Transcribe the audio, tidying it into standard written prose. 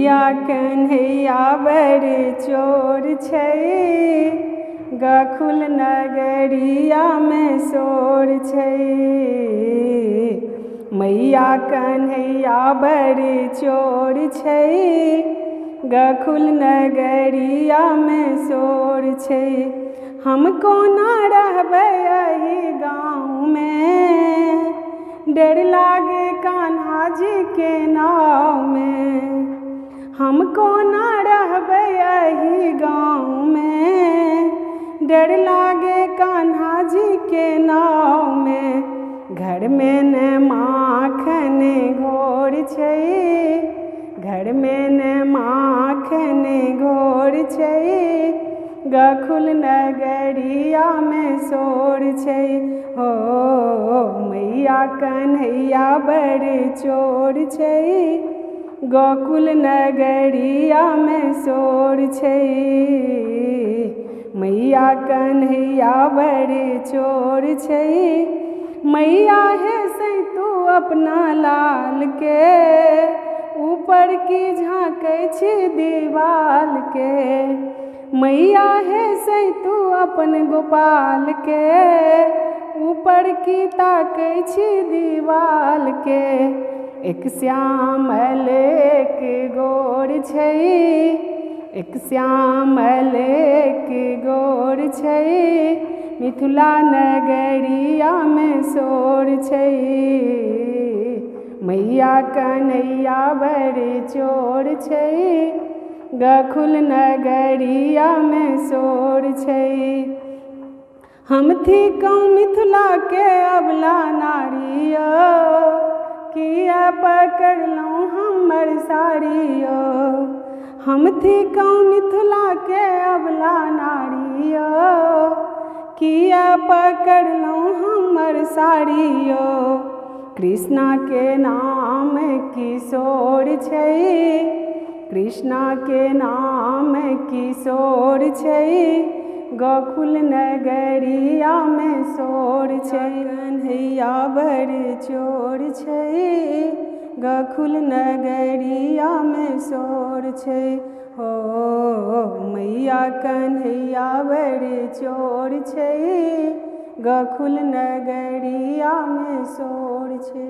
मैया कन्हैया बड़ चोर छै, गखुल नगरियामे शोर छै। मैया कन्हैया बड़ चोर छै, गखुल नगरियामे शोर छै। हम कोना रहबै एहि गाँवमे, डर लागे कान्हाजीके नावमे। हम कोना रहबै एहि गाँवमे, डर लागे कान्हाजीके नावमे। घरमे ने माखन घोर छै, घरमे ने माखन घोर छै, गखुल नगरियामे शोर छै। हो मैया कन्हैया बड़ चोर छै, गोकुल नगरियामे शोर छै। मैया कन्हैया बड़ चोर छै। मैया हे सैतू अपना लाल के, ऊपर की झाँकै छी दीवाल के। मैया हे सैतू अपन गोपाल के, ऊपर की ताकै छी दीवाल के। एक श्यामल एक गोर छै, एक श्यामल एक गोर छै, मिथिला नगरियामे शोर छै। मैया कन्हैया बड़ चोर छै, गखुल नगरियामे शोर छै। हम थिकहुँ मिथिलाके अबला नारी यौ, किया पकड़लहुँ हमर साड़ी यौ। हम थिकहुँ मिथिलाके अबला नारी यौ, किया पकड़लहुँ हमर साड़ी यौ। कृष्णाके नाम किशोर छै, कृष्णाके नाम किशोर छै, गोकुल नगरियामे शोर छै। कन्हैया बड़ चोर छै, गखुल नगरियामे शोर छै। हो मैया कन्हैया बड़ चोर छै, गखुल नगरियामे शोर छै।